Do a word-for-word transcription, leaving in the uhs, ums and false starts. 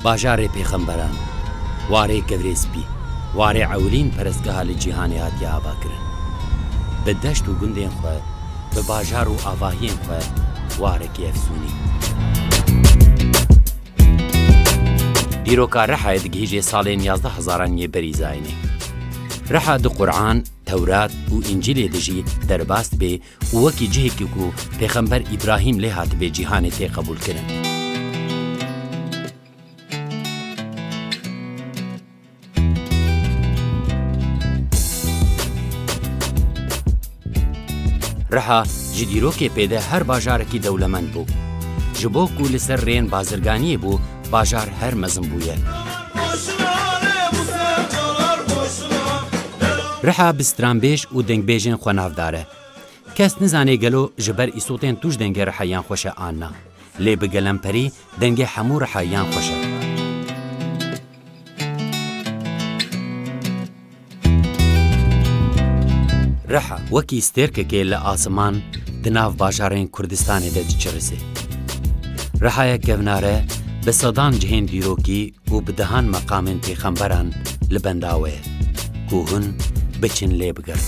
Bajarê pêxemberan, warê kevirê spî, warê ewilîn perestgeha li cîhanê hatiye avakirin. Bi deşt û gundên xwe, bi bajar û avahiyên xwe, warekî efsûnî. Dîroka Rihayê digihîje salên yazdeh hezaran yê berî zayînê. Riha di Quran, Tewrat û Încîlê de jî derbas dibe û wekî cihekî ku Pêxember Îbrahîm lê hatibê cîhanê tê qebûlkirin. Riha ji dîrokê pê de her bajarekî dewlemend bû. Ji bo ku li ser rêyên bazirganiyê bû, bajar her mezin bûye. Riha bi stranbêj û dengbêjên xwe navdar e. Kes nizane gelo ji ber îsotên tûj dengê Rihayiyan xweş e an na. Lê bi gelemperî dengê hemû Rihayiyan xweş e. Riha wekî stêrkekê li asiman di nav bajarên Kurdistanê de diçirise. Rihaya kevnare bi sedan cihên dîrokî û bi dehan meqamên pêxemberan li benda we ye, ku hûn biçin lê bigerin.